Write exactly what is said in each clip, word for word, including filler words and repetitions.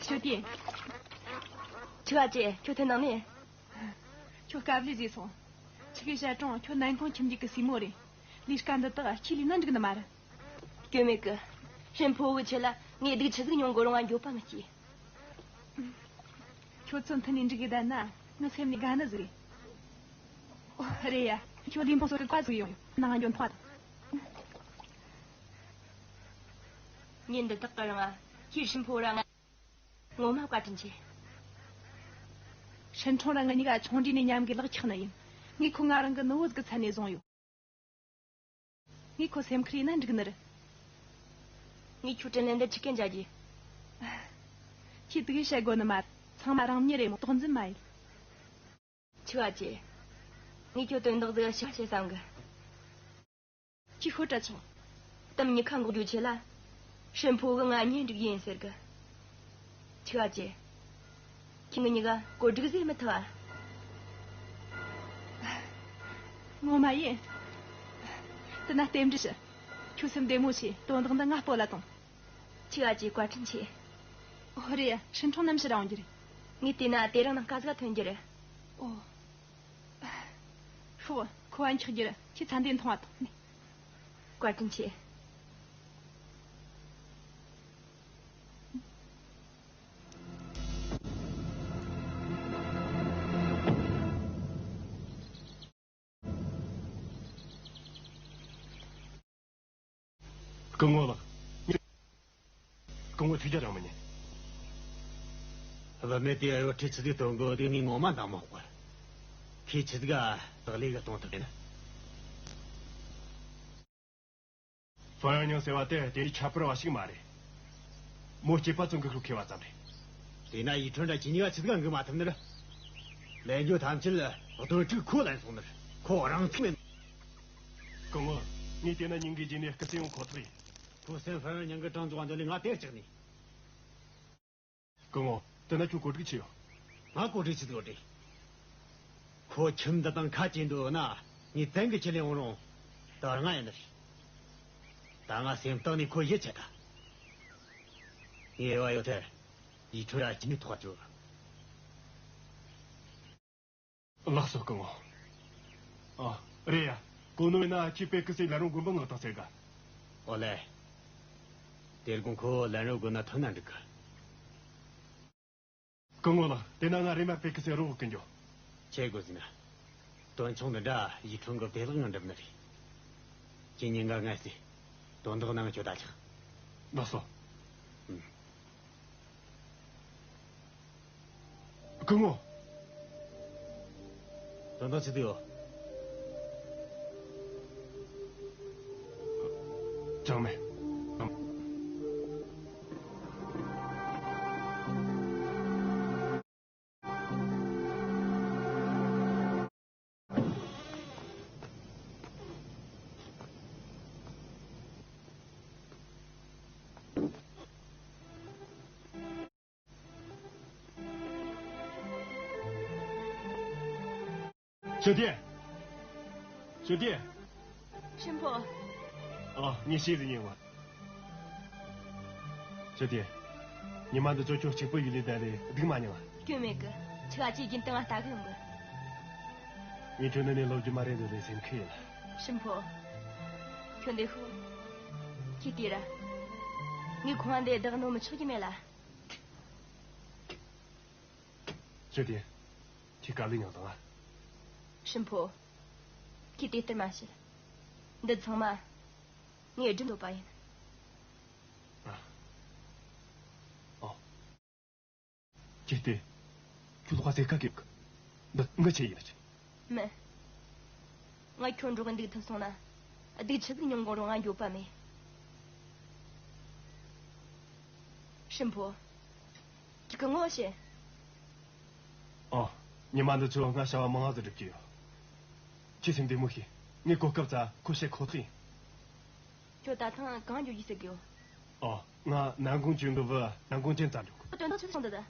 ཞོ་ཏི། ཁྱོ་ཨ་ཅེ། ཁྱོད་ཐུན་ནང་ནས། ཁྱོད་དཀའ་ལས་བཟོས་སོང་། ཁྱི་གི་ཞལ་གྲོང་ཁྱོད་ནན་ཁོང་ཁྱིམ་རྒྱུད་ཀྱི་སྲས་མོ་རེད། ལས་ཀ་འདི་དག་ཁྱི་ལས་ན་འགྲིག་ནི་མ་རེད། སྐྱོན་མེད་གི། ཧྲིན་ཕོ་བོའི་ཆེད་ལ་ངས་སྡུག་ཆི་ཟིག་མྱོང་དགོས་རུང་ང་འགྱོད་པ་མི་སྐྱེ། ཁྱོད་ཚོ་མཐུན་ནས་འགྲིག་གི་བསྡད་ན་ངའི་སེམས་ནས་དགའ་ནི་ཟིག་རེད། ཨོ་རེད་ཡ། ཁྱོད་ལིང་ཕོ་སོ་གི་བཀའ་ཟིག་ཡོང་ཡོད་ནང་འགྱོ་མཐོང་བ་དང་། ཉིན་འདི་དག་གི་རིང་ང་ཁྱི་ཧྲིན་ཕོ་ར་ང་ངོ་མ་བཀའ་དྲིན་ཆེ། ཧྲིན་ཁྲོང་ར་ང་གཉིས་ཀ་ཆུང་དུས་ནས་མཉམ་གི་ལག་ཆགས་ནི་ཡིན། ངས་ཁོ་ང་རང་གི་ནུ་བོ་ཟིག་གི་ཚད་ནས་བཟུང་ཡོད། ངས་ཁོ་སེམས་ཁུར་ཡེ་ན་འགྲིག་ནི་རེད། ངས་ཁྱོད་དྲིན་ལན་འདི་ཆི་གན་འཇལ་རྒྱུ། ཁྱོས་དེ་གི་བཤད་དགོས་ནི་མ་རེད། ཚང་མ་རང་མྱི་རེད་མོ། དོགས་འཛིན་མ་ཡེད། ཁྱོ་ཨ་ཅེ། ངས་ཁྱོད་དོན་དག་ཟིག་ཤེས་བྱེད་བསམ་གི། ཁྱོས་ཤོད་དྲ་ཆོག་གཏམ་མྱི་ཁ་འགོག་རྒྱུའི་ཆེད་ལ། ཧྲིན་ཕོ་གིས་ང་གཉེན་སྒྲིག་ཡིན་ཟེར་གི། ཁྱོ་ཨ་ཅེ། ཁྱོས་ང་གཉིས་ཀ་གོ་སྒྲིག་ཟིག་མི་ཐུབ་ཨ། ངོ་མ་ཡིན། དེ་ན་རྟེན་འབྲེལ་ཞུ། ཁྱོད་སེམས་བདེ་མོ་བྱོས། དོན་དག་འདི་ང་སྤོ་ལ་ཐོངས། ཁྱོ་ཨ་ཅེ་བཀའ་དྲིན་ཆེ། ཨོ་རེད་ཡ། ཧྲིན་ཁྲོང་ནམ་ཕྱིར་ར་འོང་རྒྱུ་རེད། ངས་བལྟས་ན་དེ་རིང་ནངས་ཀ་ཟིག་ག་ཐོན་རྒྱུ་རེད། ཨོ། ཤོག་ཁོ་བ་འཁྱག་རྒྱུ་རེད། ཁྱོས་ཚ་འདི་འཐུང་བ་ཐོངས། བཀའ་དྲིན་ཆེ། སྐུ་ངོ་ལགས། སྐུ་ངོ་ཐུགས་རྒྱལ་རང་མི་ཉན། བུད་མེད་དེ་གཡོ་ཁྲི་ཆི་ཟིག་སྟོན་གོ་དེ་ངས་ངོ་མ་འདང་མ་ཁོ། ཁྱོས་ཆི་ཟིག་ག་ལག་ལེན་ག་གཏོང་ཐུབ་ན། ཧྥང་ཡང་ཉང་ཟེར་བ་དེ་དེ་རིགས་ཁྱད་པར་བ་ཞིག་མ་རེད། མོ་སྐྱེས་པ་ཙམ་གི་ཤུགས་ཁེལ་བ་ཙམ་རེད། དེས་ན་ཡི་ཁྲོན་ར་ཁྱེད་གཉིས་ཀ་ཆི་ཟིག་ག་འགུལ་མ་ཐུབ་ནི་རེད། ལེན་རྒྱུ་ཐམས་ཅད་ལ་གདོན་ཕྲུག་ཁོ་ལེན་སོང་ནི་རེད། ཁོ་རང་ཚུགས་མེད། སྐུ་ངོ། ངས་བལྟས་ན་ཉིན་འགའི་རྗེས་ནས་སྐུ་སྲས་ཡོང་ཁོ་ཐག་ཡིན། ཁོ་སེམས་ཧྥང་ཡང་ཉང་གི་གྲངས་འཇོག་འདོད་ལས་ང་དེར་སྐྲག་ནས། སྐུ་ངོ། དེ་ན་ཁྱོད་གོ་སྒྲིག་ཆི་ཡོད། ང་གོ་སྒྲིག་ཆི་ཟིག་ཡོད་རེད། ཁོ་ཁྱིམ་འདི་དང་ཁ་གྱེས་འདོད་ན་ངས་བཙན་གྱིས་ཁྲིད་ལས་འོང་རུང་དོན་ང་ཡིན་ནི་རེད། ད་ང་སེམས་གཏིང་ནས་ཁོ་ཡིད་ཆེས་ད། ངས་རེ་བ་ཡོད་ཚད་ཡི་ཁྲོན་ར་ཁྱེད་གཉིས་ཐོག་བཅུག་ལགས་སོ་སྐུ་ངོ། ཨ། རེད་ཡ། གོ་ནོ་ཡིན་ན་ཁྱོས་པེ་ཀི་སེ་ལན་རོ་དགོན་པ་མངགས་དང་ཟེར་ག། ཨོ་ལེ། དེ་དགོང་ཁོ་ལན་རོ་དགོན་ན་ཐོན་ན་འགྲིག་གི། སྐུ་ངོ་ལགས། དེ་ན་ང་རེམ་མ་པེ་ཀི་སེ་རོགས་གི་འགྱོ། ཆི་དགོས་ཟེར་ན། དོན་ཆུང་འདི་འདྲ་ཡི་ཁྲོན་གི་བདེ་བླག་ངང་འགྲུབ་ནི་རེད། ཁྱེད་གཉིས་ཀ་ངལ་གསོས། དོན་དག་ནང་ཁྱོད་ད་ཆགས། ལགས་སོ། ཨུམ། སྐུ་ངོ། དོན་དག་ཆི་ཟིག་ཡོད། ཅང་མེད། ཞོ་ཏི། ཞོ་ཏི། ཧྲིན་ཕོ། ཨ། ངས་ཤེས་ཟིན་ཡིན་བ། ཞོ་ཏི། ཉི་མ་འདི་ཚོ་ཁྱོད་གཅིག་པུ་ཡུལ་ལས་བསྡད་ནས་སྡུག་མ་མྱངས་ལ། སྐྱོན་མེད་གི། ཁྱོད་ཨ་ཅེ་རྒྱུན་དུ་ང་ལྟ་གི་ཡོང་གི། ངས་ཁྱོད་འདི་ནས་ལོབས་རྒྱུ་མ་རེད་འདོད་ལས་སེམས་ཁུར་ཡིན་ལ། ཧྲིན་ཕོ། ཁྱོད་འདི་ཤོག་ཁྱོས་ལྟོས་ར། ངས་ཁོ་ང་འདི་བདག་ནོར་མི་ཆོག་རྒྱུ་མེད་ལ། ཞོ་ཏི། ཁྱོས་དཀའ་ལས་མྱངས་སོང་ང་། ཧྲིན་ཕོ། ཁྱོས་དེ་ལྟར་མ་བྱེད། འདི་ཚང་མ་ངས་སྒྲུབ་འདོད་པ་ཡིན། ཨ། ཨོ། ཁྱོས་ལྟོས། ཁྱོད་ལོག་པ་ཟེར་ཁ་གིས། འདི་ངའི་ཆེད་ཡིན་ཟེར། མིན། ང་ཁྱོད་འགྲོགས་འདུག་ཐུབ་སོང་ན། སྡུག་ཆི་ཟིག་མྱོང་དགོས་རུང་ང་འགྱོད་པ་མེད། ཧྲིན་ཕོ། ཁྱོས་སྐུ་ངོ་བྱེད། ཨོ། ཉི་མ་འདི་ཚོ་ང་བྱ་བ་མང་ང་ཟིག་སྒྲུབ་རྒྱུ་ཡོད། ཁྱོས་སེམས་བདེ་མོ་བྱོས། ངས་གོ་སྐབས་ཙ་ཁོ་བཤད་ཁོ་ཐག་ཡིན། ཁྱོད་ད་ཐེངས་གང་འགྱོ་རྒྱུ་ཟེར་གི་ཡོད། ཨོ། ང་ནན་ཀུང་ཅུན་གི་བུ་ནན་ཀུང་ཅན་བཙལ་འགྱོ་གི། ཁོ་དོན་དག་ཆི་ཟིག་བྱུང་འདུག་ད།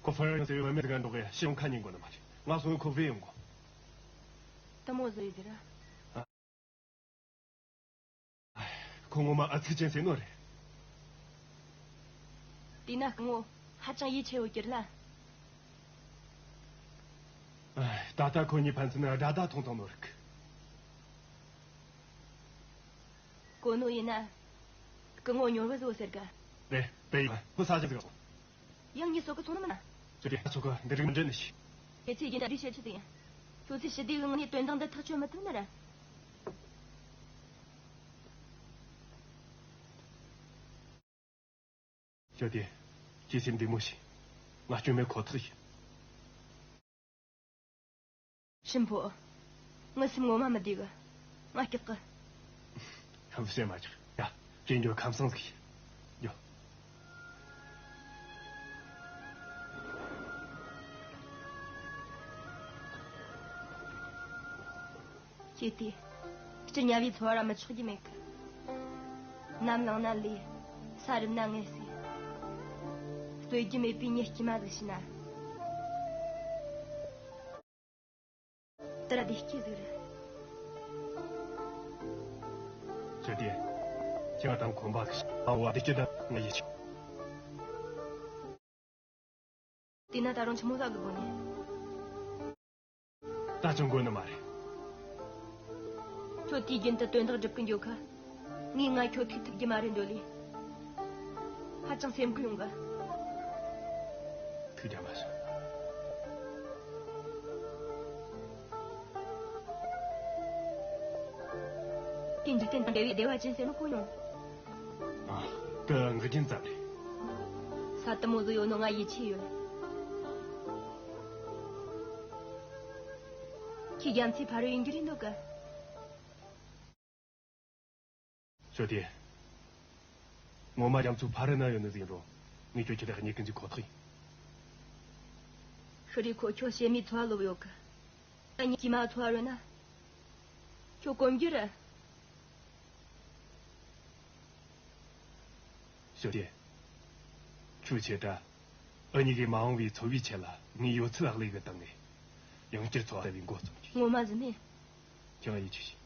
ཁོ་ཧྥེ་རན་སི་བུད་མེད་ཟིག་ག་འགྲོགས་གི་ཕྱིར་ཡོང་ཁ་ཉན་དགོས་ནི་མ་རེད། ང་སོང་ངས་ཁོ་བོས་ཡོང་གོ། དེ་མོ་ཟིག་རེད་ཟེར་ར། ཨ། ཁོ་ངོ་མ་ཨ་ཚུགས་ཅན་ཟེར་ནོ་རེད། དེས་ན་སྐུ་ངོ། ཧ་ཅང་ཡིད་ཆེས་ཡོད་རྒྱུ་རེད་ལ། ཨ། ད་ལྟ་ཁོ་གཉིས་ཕན་ཚུན་དགྲ་ཟླ་མཐོང་བཏང་ནོ་རིག། གོ་ནོ་ཡིན་ན། སྐུ་ངོ་ཉོར་བ་བཟོ་ཟེར་ག་རེད། དཔེ་ཡིན། ཁོ་ས་ཆ་ཟིག་རོགས། ཡང་ཉིད་སོག་གི་ཚོང་ནི་མིན་ན། ཁྱོད་དེ་ཚོགས་གི་འདི་རིགས་མི་འདྲ་ནི་ཞིག་ཁྱེད་ཚོས་ཡིན་ན་འདི་བཤད་ཆི་ཟིག་ཡིན། ཁྱོད་ཚོས་ཞི་བདེ་གི་ངང་ནས་དོན་དག་འདི་ཐག་གཅོད་མི་ཐུབ་ནི་རེད། ཞོ་ཏི། ཁྱེད་སེམས་བདེ་མོ་བྱོས། ང་སྐྱོན་མེད་ཁོ་ཐག་ཡིན། ཤིན་ཕོ། ངའི་སེམས་ངོ་མ་མི་བདེ་གི། ང་སྐྲག་གི། ཧམ་བཤད་མ་ཆོག་ཡ། ཁྱེད་འགྱོ། ཁམས་སངས་ཟིག་ཡིན། འགྱོ། ཁྱེད་དེ། སྤྱི་དམྱལ་བའི་འཚོ་བ་ར་མི་ཆོག་རྒྱུ་མེད་གི། ནམ་ལངས་ན་ལས། ས་རུབ་ན་ངལ་གསོས། རྩོད་རྒྱུ་མེད་པའི་མྱི་དཀྱུས་མ་ཟིག་བྱས་ན། དེ་ར་བདེ་སྐྱིད་ཟིག་རེད། ཞོ་ཏི། ཁྱེད་ང་དང་ཁོམ་པ་གི། ཨ་བ་བདེ་སྐྱིད་དང་ང་ཡིད་ཆེས། དེས་ན་ད་རུང་ཆི་མོ་ཟིག་གི་སྒོ་ནས། ད་ཅང་དགོས་ནི་མ་རེད། ཁྱོད་དུས་རྒྱུན་དུ་དོན་དག་སྒྲུབ་གི་འགྱོ་ཁ། ངས་ང་ཁྱོད་ཐུག་ཐུབ་རྒྱུ་མ་རེད་འདོད་ལེ། ཧ་ཅང་སེམས་འགུལ་ཡོང་གི། ཐུགས་རྒྱ་མ་ཆེ། དེ་འཇིག་རྟེན་དང་འབྲེལ་བའི་བདེ་བ་ཅན་ཟེར་ནོ་གོ་མྱོང་། ཨ། དེ་ངག་རྒྱུན་ཙམ་རེད། ས་དེ་མོ་ཟིག་ཡོད་ནོ་ང་ཡིད་ཆེས་ཡོད། ཁྱེད་རྒྱ་མཚོའི་ཕ་རོལ་ཡིན་རྒྱུ་རེད་འདོད་གི། ཞོ་ཏི། ངོ་མ་རྒྱ་མཚོའི་ཕ་རོལ་ན་ཡོད་ནི་ཟིག་ཡིན་རུང་། ངས་ཁྱོད་ཁྱེད་ལ་རྙེད་གི་འཇུག་ཁོ་ཐག་ཡིན། ཤི་རི་ཁོ་ཁྱོད་ཕྱི་མའི་འཚོ་བ་ལོབས་ཡོད་གི། ད་ངས་དཀྱུས་མ་འཚོ་བ་རོལ་ན། ཁྱོད་གོམས་རྒྱུ་རེད། ཞོ་ཏི། ཁྱོད་ཆེ་དྲ། འུ་གཉིས་ཀྱི་མ་འོངས་པའི་འཚོ་བའི་ཆེད་ལ་ངས་ཡོད་ཚད་ཨག་ལས་གི་བཏང་ངས། ཡང་བསྐྱར་འཚོ་བ་བའི་མགོ་རྩོམ་རྒྱུ། ངོ་མ་ཟིན་ནས། ཁྱེད་ཡིད་ཆེས་བྱོས།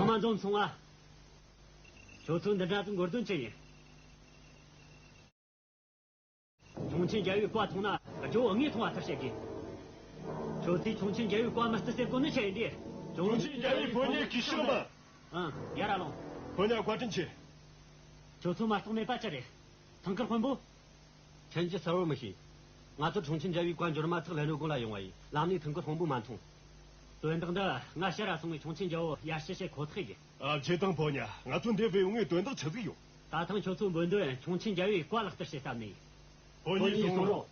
ཚང་མ་འཛོམས་སོང་ང་། ཁྱོད་ཚོ་འདི་འདྲ་ཟིག་འགོར་དོན་ཅི་ཡིན། ཁྱུང་ཆེན་རྒྱལ་བོའི་བཀའ་ཐོངས་ན་རྒྱལ་བོ་ངས་མཐོང་བ་ལྟར་བྱེད་དགོས། ཁྱོད་ཚོས་ཁྱུང་ཆེན་རྒྱལ་བོའི་བཀའ་མི་བརྩི་ཟེར་གོ་ནི་ཆི་ཡིན་དེ། ཁྱུང་ཆེན་རྒྱལ་བོའི་ཕོ་ཉ་གིས་ཤོག་མ། ཨང་། ཡར་ར་ལོངས། ཕོ་ཉ་བཀའ་དྲིན་ཆེ། ཁྱོད་ཚོ་མ་གཏོགས་མེད་པ་ཅི་རེད། ཐང་དཀར་དཔོན་པོ། ཕྲན་གྱིས་གསལ་བོར་མི་ཤེས། ང་ཚོར་ཁྱུང་ཆེན་རྒྱལ་བོའི་བཀའ་འབྱོར་མ་ཐག་ལྷན་རོ་དགོན་ལ་ཡོང་བ་ཡིན། ལམ་ནས་ཐང་དཀར་དཔོན་པོ་མ་མཐོང་། དོན་དག་འདི་ང་ཕྱིར་ར་སོང་བའི་ཁྱུང་ཆེན་རྒྱལ་བོར་ཡར་ཞུ་བྱེད་ཁོ་ཐག་ཡིན། ཨ། ཆེ་དང་ཕོ་ཉ། ང་ཚོ་འདིར་བུད་ཡོང་ངས་དོན་དག་ཆི་ཟིག་ཡོད། ད་ཐེངས་ཁྱོད་ཚོ་འབོད་འདོད་ཁྱུང་ཆེན་རྒྱལ་བོའི་བཀའ་ལག་བསྟར་བྱེད་བསམ་ནས། ཕོ་ཉ་གསུང་རོགས།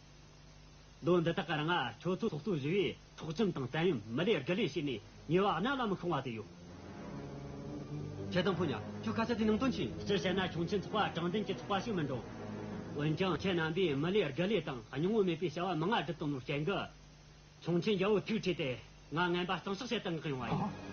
ལོ་འདི་དག་གི་རིང་ང་ཁྱོད་ཚོའི་ཚོགས་གཙོ་ཞི་བས་འཕྲོག་བཅོམ་དང་བཙན་གཡེམ་མི་ལས་དགུ་ལས་བྱས་ནས་ཉེས་པ་གནམ་ལ་མི་ཤོང་བ་དེ་ཡོད། ཆེ་དང་ཕོ་ཉ། ཁྱོད་སྐད་ཆ་དེའི་ནང་དོན་ཆི། སྤྱིར་བཤད་ན་ཁྱུང་ཆེན་ཚོགས་པ་དྲང་བདེན་གྱི་ཚོགས་པ་ཞིག་མིན་འགྲོ། འོན་ཀྱང་ཁྱེད་རྣམ་པས་མི་ལས་དགུ་ལས་དང་སྙིང་བོ་མེད་པའི་བྱ་བ་མང་ང་བསྒྲུབས་བཏང་ནོའི་རྐྱེན་གྱིས། ཁྱུང་ཆེན་རྒྱལ་བོ་ཐུགས་ཁྲོས་ཏེ་ང་ངན་པ་གཙང་བཤགས་བྱེད་དུ་མངགས་ཡོང་བ་ཡིན།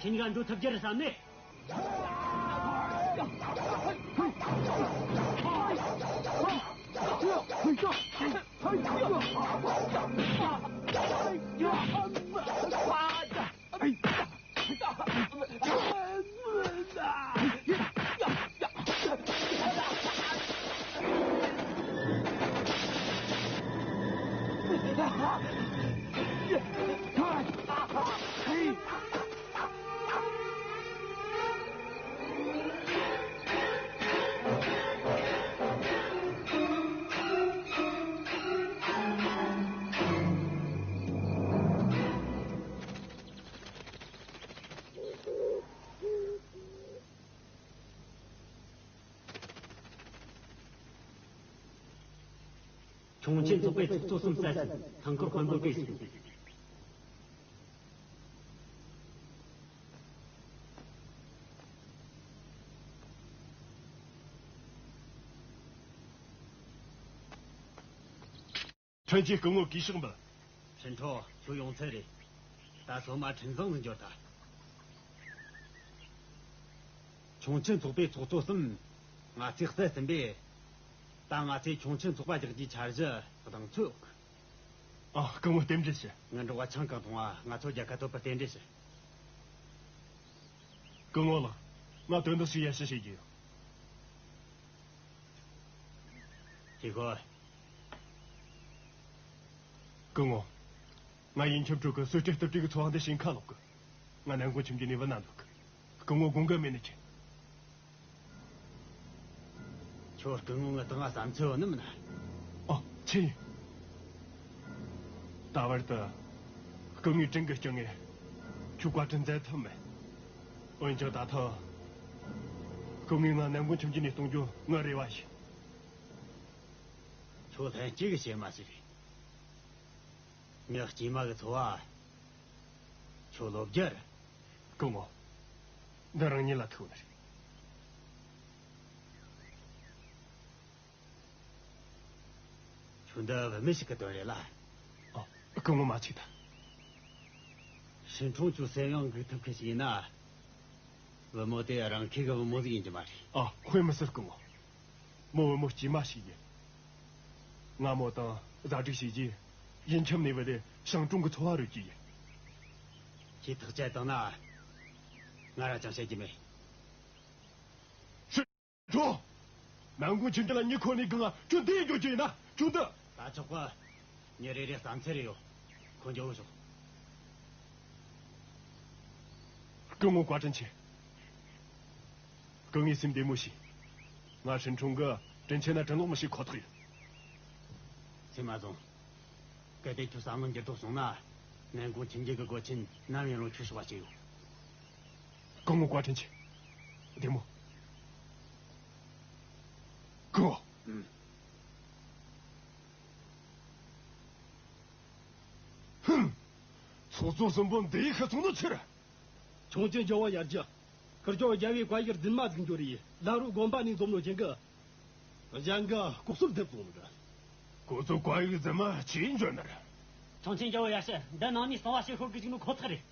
ཁྱེད་གཉིས་ཀ་འགྲོ་ཐུབ་རྒྱུ་རེད་བསམ་ནས། ཁྱུང་ཆེན་ཚོགས་པའི་ཚོགས་གཙོ་གསུམ་བསད་ཟིན། ཐང་དཀར་དཔོན་པོ་བཀོད་ཟིན། ཁྲིན་ཅི་སྐུ་ངོ་གུས་ཕྱག་འབུལ། ཧྲིན་ཁྲོ་ཁྱོད་ཡོང་ཚར་རེད། ད་སོ་མ་འཕྲིན་བཟང་ཟིག་འབྱོར་ཐལ། ཁྱུང་ཆེན་ཚོགས་པའི་ཚོགས་གཙོ་གསུམ་ང་ཚོས་བསད་ཟིན་པས། ད་ང་ཚོས་ཁྱུང་ཆེན་ཚོགས་པ་རྒྱག་རྒྱུའི་འཆར་གཞི་གདེང་ཚོད་ཡོད་གི། ཨ། སྐུ་ངོ་རྟེན་འབྲེལ་ཞུ། ངའི་འབྲོག་པ་ཆང་གང་འཐུང་བ་ང་ཚོ་རྒྱལ་ཁ་ཐོབ་པར་རྟེན་འབྲེལ་ཞུ། སྐུ་ངོ་ལགས། ང་དོན་དག་ཞིག་ཡར་ཞུ་བྱེད་རྒྱུ་ཡོད། ཅི་གོ། སྐུ་ངོ། ང་ཡིན་ཁྱབ་ཕྲུག་གི་གསོད་སྤྲུལ་གཏུབ་སྤྲུལ་གི་ཚོགས་པ་འདི་ཞེན་ཁ་ལོག་གི། ང་ནན་གུང་ཁྱིམ་རྒྱུད་ནས་བུད་ན་འདོད་གི། སྐུ་ངོ་དགོངས་འགལ་མེད་ན་ཆེ། ཁྱོད་སྐུ་ངོ་ངའི་སྟེང་ང་བསམ་ཚུལ་ཡོད་ནི་མིན་ན། ཨོ། ཆི། ད་བར་དུ་སྐུ་ངོས་དྲིན་གི་སྐྱོ་ངས་ཁྱོད་བཀའ་དྲིན་འཛད་ཐུབ་མེད། འོན་ཀྱང་ད་ཐེངས་སྐུ་ངོས་ང་ནན་གུང་ཁྱིམ་རྒྱུད་ནས་གཏོང་རྒྱུ་ངའི་རེ་བ་ཡིན། ཁྱོད་ལྷན་སྐྱེས་ཀྱི་གཤེད་མ་ཞིག་རེད། མྱི་དཀྱུས་མ་གི་འཚོ་བ་ཁྱོད་ལོབས་རྒྱུ་རེད། སྐུ་ངོ། འདི་རང་ཉིད་ལ་ཐུག་ནི་རེད། ཁྱོད་འདི་བུད་མེད་ཞིག་གི་དོན་རེད་ལ། ཨ། སྐུ་ངོ་མ་ཚིག་ད། ཧྲིན་ཁྲོ་ཁྱོད་སེམས་ཡང་འགུག་ཐུབ་མཁན་ཞིག་ཡིན་ན། བུ་མོ་དེ་རང་ཁྱེད་ཀྱི་བུ་མོ་ཟིག་ཡིན་རྒྱུ་མ་རེད། ཨ། དཔེ་མི་སྲིད་སྐུ་ངོ། མོ་བུ་མོ་དཀྱུས་མ་ཞིག་ཡིན། ང་མོ་དང་ཟ་སྒྲིག་བྱས་རྗེས་ཡིན་ཁྱམས་ནས་བུད་དེ་ཞིང་གྲོང་གི་འཚོ་བ་རོལ་རྒྱུ་ཡིན། ཁྱེད་ཐག་བཅད་བཏང་ན་ང་རང་ཅང་བཤད་རྒྱུ་མེད། ཧྲིན་ཁྲོ། ནན་གུང་ཁྱིམ་རྒྱུད་ལ་མྱི་འཁོར་ནས་གང་ང་ཁྱོད་འདི་ཡི་འགྱོ་རྒྱུ་ཡིན་ན་ཁྱོད་འདི། ད་ཆོག་གི། མྱི་རེ་རེ་བསམ་ཚུལ་རེ་ཡོད། ཁོ་འགྱོ་ཤོག། སྐུ་ངོ་བཀའ་དྲིན་ཆེ། སྐུ་ངོས་སེམས་བདེ་མོ་བྱོས། ང་ཧྲིན་ཁྲོ་གིས་དྲིན་ཆེ་ན་དྲིན་ལོག་མི་བྱེད་ཁོ་ཐག་ཡིན། སེམས་མ་བཟུང་། གལ་ཏེ་ཁྱོད་བསམ་བློ་འགྱུར་ལྡོག་བྱུང་ན། ནན་གུང་ཁྱིམ་རྒྱུད་ཀྱི་སྒོ་ཆེན་ནམ་ཡིན་རུང་ཁྱོད་སྲུང་བ་བྱེད་ཡོད། སྐུ་ངོ་བཀའ་དྲིན་ཆེ། བདེ་མོ། སྐུ་ངོ། ཨུམ། ཧུམ། ཚོགས་གཙོ་གསུམ་པོ་འདི་ཡི་ཤི་སོང་ནི་ཆི་རེད། ཁྱུང་ཆེན་རྒྱལ་བོ་ཡར་རྒྱས། ཁིར་ཆོ་རྒྱལ་བོའི་བཀའ་ཡིག་རྫུན་མ་ཟིག་འབྱོར་རེ། ལ་རུ་དགོན་པ་ནས་འཛོམས་ནོ་ཅན་གི། གཞན་གི་ལྐོག་གསོད་ཐེབས་སོང་ནི་རེད། ཁོ་ཚོ་བཀའ་ཡིག་རྫུན་མ་ཅི་འབྱོར་ནི་རེད། ཁྱུང་ཆེན་རྒྱལ་བོ་ཡར་རྒྱས། འདི་ནང་ནས་གསང་བ་བཤད་ཤོར་གི་བཅུག་ནོ་ཁོ་ཐག་རེད།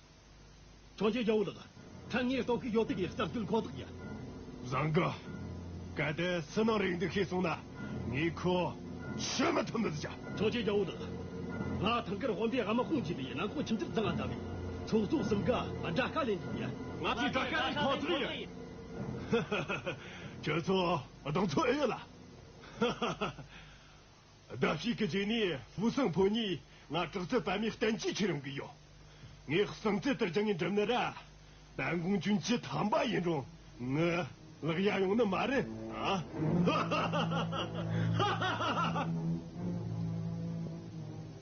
ཁྱུང་ཆེན་རྒྱལ་བོ་ལགས། ད་ངས་གཏོང་གི་ཡོད་དེ་གི་རྩ་འགུལ་ཁོ་ཐག་ཡིན། བཟང་གི། གལ་ཏེ་སུ་ནང་རེད་འདུག་ཤེས་སོང་ན། ངས་ཁོ་ཤི་མི་ཐུབ་ནི་ཟིག། ཁྱུང་ཆེན་རྒྱལ་བོ་ལགས། ང་ཐང་དཀར་དཔོན་པོས་དམག་དཔུང་བྱས་ཏེ་ནན་གུང་ཁྱིམ་རྒྱུད་བཟུང་ང་བཏང་བས། ཚོགས་གཙོ་གསུམ་ག་དགྲ་ཁ་ལེན་གྱི་ཡིན། ང་ཚོས་དགྲ་ཁ་ལེན་ཁོ་ཐག་ཡིན། ཁྱོད་ཚོ་གདེང་ཚོད་ཨེ་ཡོད་ལ། ཟླ་ཕྱེད་ཀྱི་རྗེས་ནས་ཧྥུ་སང་ཕོ་ཉིད་ང་དྲག་རྩལ་པད་མའི་བསྟན་བཅོས་ཁྱེར་ཡོང་གི་ཡོད། ངས་གསང་རྩལ་དེར་སྦྱངས་ངས་འགྲུབ་ནི་ར། ནན་གུང་ཅུན་བཅུ་ཐམ་པ་ཡིན་རུང་ངའི་ལག་ཡ་ཡོང་ནི་མ་རེད་ཨ།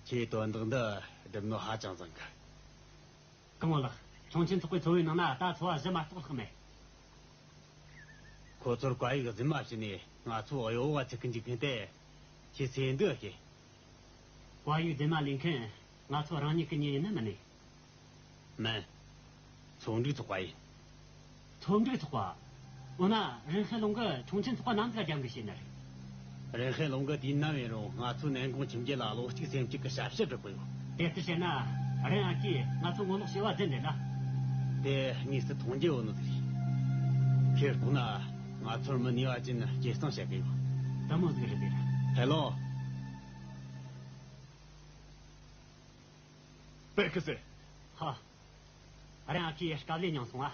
ཁྱེད་དོན་དག་འདི་སྒྲུབ་ནོ་ཧ་ཅང་བཟང་གི། སྐུ་ངོ་ལགས། ཁྱུང་ཆེན་ཚོགས་པའི་ཚོ་བའི་ནང་ན་ད་ཚོ་བ་བཞི་མ་གཏོགས་ལྷག་མེད། ཁོ་ཚོར་བཀའ་ཡིག་རྫུན་མ་བྱས་ནས་ང་ཚོ་གཡོ་བོ་བ་ཚིག་གི་འཇུག་མཁན་དེ་ཁྱེད་ཚོས་འདི་ཨེ་ཤེས། བཀའ་ཡིག་རྫུན་མ་ལེན་མཁན་ང་ཚོ་རང་ཉིད་ཀྱི་མྱི་ཡིན་ནི་མིན་ནི། མིན། ཚོང་འགྲིག་ཚོགས་པ་ཡིན། ཚོང་འགྲིག་ཚོགས་པ། འོ་ན་རིན་ཧེ་ལུང་གིས་ཁྱུང་ཆེན་ཚོགས་པ་ནམ་ཟིག་ག་རྒྱབ་འགལ་བྱས་ནི་རེད། རིན་ཧེ་ལུང་གིས་དུས་ནམ་ཡིན་རུང་ང་ཚོའི་ནན་གུང་ཁྱིམ་རྒྱུད་ལ་བློ་གཅིག་སེམས་གཅིག་གི་ཞབས་ཕྱི་སྒྲུབ་གི་ཡོད། དེ་ལྟར་བྱས་ན་རིན་ཨ་ཁྱེས་ང་ཚོ་ངོ་ལོག་བྱས་པ་བདེན་རེད་ལ། དེ་དངོས་སུ་མཐོང་རྒྱུ་ཡོད་ནོ་ཟིག་རེད། ཁྱེད་སྤོ་ན་ང་ཚོར་མི་ནུས་པ་ཅན་གཅེས་སྲུང་བྱེད་གི་ཡོད། དེ་མོ་ཟིག་རེད་དེ། ཧེ་ལོ། པེ་ཁི་སེ། ཧ། རང་ཨ་ཁུའི་དཀའ་ལས་མྱངས་སོང་ཨ།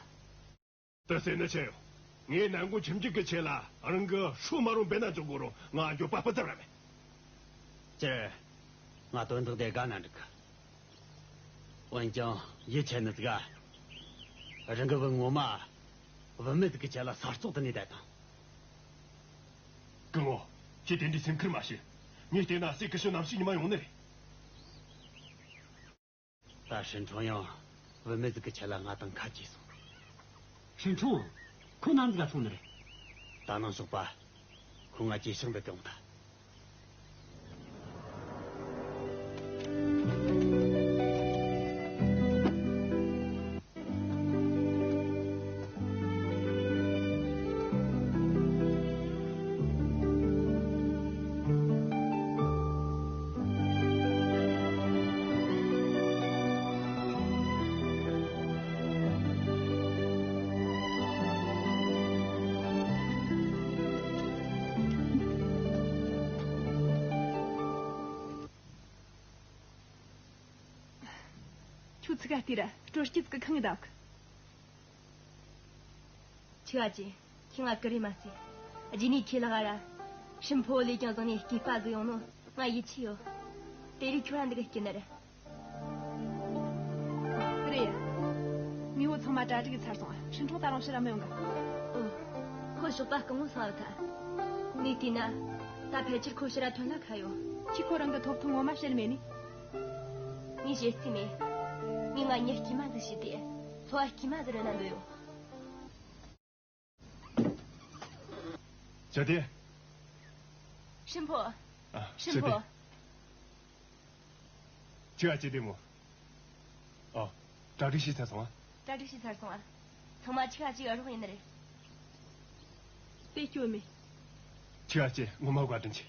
དེ་ཟེར་ནི་ཆི་ཡོད། ངས་ནན་གོང་ཁྱིམ་རྒྱུད་ཀྱི་ཆེད་ལ་རང་གི་ཤོ་མ་རུང་འབེན་ན་འཇོག་དགོས་རུང་ང་འགྱོད་པ་སྤུ་ཙམ་ར་མེད། སྤྱིར་ང་དོན་དག་དེ་དགའ་ན་འགྲིག་གི། འོན་ཀྱང་ཡིད་ཆེས་ནི་ཟིག་ག། རང་གི་བུ་ངོ་མ་བུད་མེད་ཟིག་གི་ཆེད་ལ་ས་བཙོག་ཏུ་ནས་བསྡད་དང་། སྐུ་ངོ། ཁྱེད་དེ་འདྲའི་སེམས་ཁུར་མ་བྱེད། ངས་བལྟས་ན་སྲས་སྐུ་ཞབས་ནམ་ཞིག་ཉི་མ་ཡོང་ནི་རེད། ད་ཧྲིན་ཁྲོང་ཡང་བུད་མེད་ཟིག་གི་ཆེད་ལ་ང་དང་ཁ་གྱེས་སོང་། ཧྲིན་ཁྲོང་། ཁོ་ནམ་ཟིག་ག་སོང་ནི་རེད། ད་ནངས་ཞོགས་པ་ཁོ་ང་གྱེས་ཤིང་འདི་གང་ད། ཁྱོད་ཚིག་ག་ལྟོས་ར། སྤྲོ་སྐྱིད་ཀྱི་ཁང་ངི་བདག་གི། ཆི་ག་ཅི། ཁྱེད་ང་ཀུ་རེ་མ་རྩེ། རྗེས་ནས་ཁྱེད་ལ་ག་ར། ཧྲིན་ཕོ་ལས་ཀྱང་བཟང་ནས་སྐྱེས་པ་ཟིག་ཡོང་ནོ་ང་ཡིད་ཆེས་ཡོད། དེ་རིགས་ཁྱོད་ར་འདི་ག་སྐྱིད་ནི་རེད། རེད། དངོས་པོ་ཚང་མ་གྲ་སྒྲིག་ཚར་སོང་། ཧྲིན་ཁྲོང་ད་རུང་ཕྱིར་ར་མི་ཡོང་གི། ཨོ། ཁོ་ཞོགས་པ་སྐུ་ངོ་སོང་བ་ཐལ། ངས་བལྟས་ན། ད་ཕལ་ཆེར་ཁོ་ཕྱིར་ར་ཐོན་ལ་ཁ་ཡོད། ཁྱེད་ཁོ་རང་གི་ཐོབ་ཐང་ངོ་མ་བཤད་མེད་ནི། ངས་བཤད་རྩིས་མེད། ངས་ང་མྱི་དཀྱུས་མ་ཟིག་བྱས་ཏེ། འཚོ་བ་དཀྱུས་མ་ཟིག་རོལ་ན་འདོད་ཡོད། ཅི་སྟེ། ཧྲིན་ཕོ། ཨ། ཧྲིན་ཕོ། ཅི་སྟེ། ཁྱོས་ཨ་ཅེ་བདེ་མོ། ཨོ། གྲ་སྒྲིག་བྱས་ཚར་སོང་ཨ། གྲ་སྒྲིག་བྱས་ཚར་སོང་ཨ། ཚང་མ་ཁྱོས་ཨ་ཅེ་གི་རོགས་ཡིན་ནི་རེད། དེ་སྐྱོན་མེད། ཁྱོས་ཨ་ཅེ་ངོ་མ་བཀའ་དྲིན་ཆེ།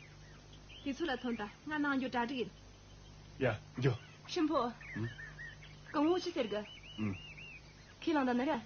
དུས་ཚོད་ལ་ཐོན་ད། ང་ནང་འགྱོ། གྲ་སྒྲིག་ཡིན། ཡ། འགྱོ། ཧྲིན་ཕོ། ཨུམ། སྐུ་ངོ་ཅི་ཟེར་གི། ཨུམ། ཁས་བླངས་ད་ནི་ར།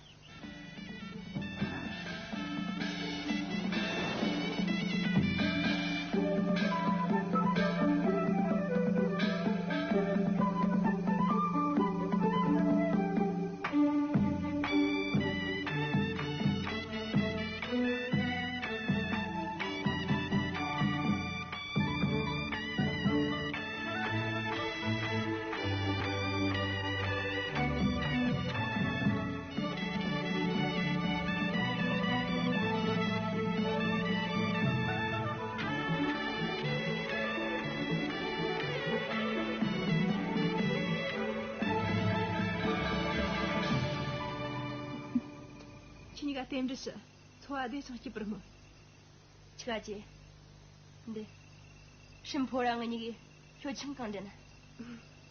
ཁྱེད་གཉིས་ཀ་རྟེན་འབྲེལ་ཞུ། འཚོ་བ་བདེ་ཞིང་སྐྱིད་པར་སྨོན། ཆི་ག་ཅི། འདི། ཧྲིན་ཕོ་ར་ང་གཉིས་ཀས་ཁྱོད་ཆང་གང་འདྲེན།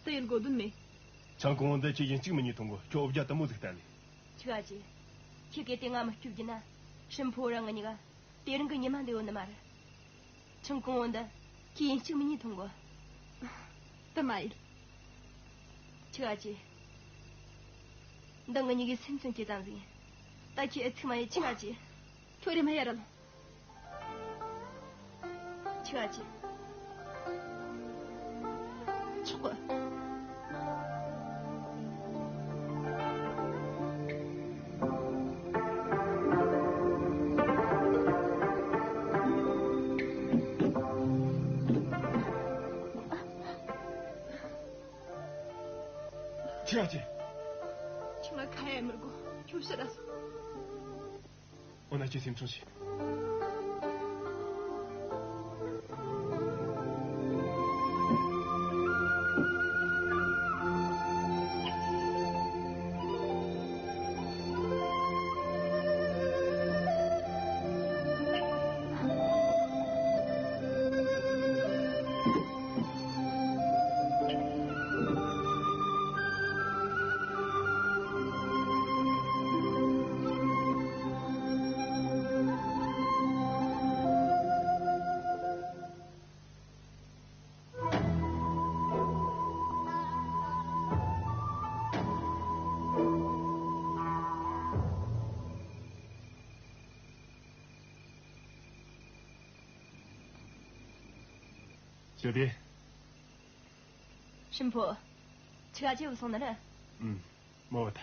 དེ་ཡིན་དགོས་དོན་མེད། ཆང་གང་བོ་འདི་ཁྱེད་ཡིན་གཅིག་མིན་གཉིས་འཐུང་དགོས། ཁྱོད་འོ་བརྒྱལ་དེ་མོ་ཟིག་བསྟན་ལེ། ཆི་ག་ཅི། ཁྱེད་གལ་ཏེ་ང་མི་སྐྱོབ་རྒྱུ་ན། ཧྲིན་ཕོ་ར་ང་གཉིས་ཀ་དེ་རིང་གི་ཉི་མ་འདི་ཡོད་ནི་མ་རེད། ཆང་གང་བོ་འདི་ཁྱེད་ཡིན་གཅིག་མིན་གཉིས་འཐུང་དགོས། དེ་མ་ཡིན། ཆི་ག་ཅི། འདི་ང་གཉིས་ཀའི་སེམས་ཚོན་སྐྱེས་ཙམ་ཟིག་ཡིན། ད་ཁྱེད་ཨེ་ཚིག་མ་ཡེད། ཆི་ག་ཅི། ཁྱོད་རེམ་མ་ཡར་ལོངས། ཆི་ག་ཅི། ཆོག་གི། ཆི་ག་ཅི། ཁྱོད་ང་ཁ་ཡ་མི་དགོས། ཁྱོད་ཕྱིར་ར་སོང་། འོ་ན་ཁྱེད་སེམས་ཆུང་བྱོས། ཞོ་དེ། ཧྲིན་ཕོ། ཁྱི་ག་ཅེ་བུ་སོང་ནི་རེད། ཨུམ། མོ་བ་ད།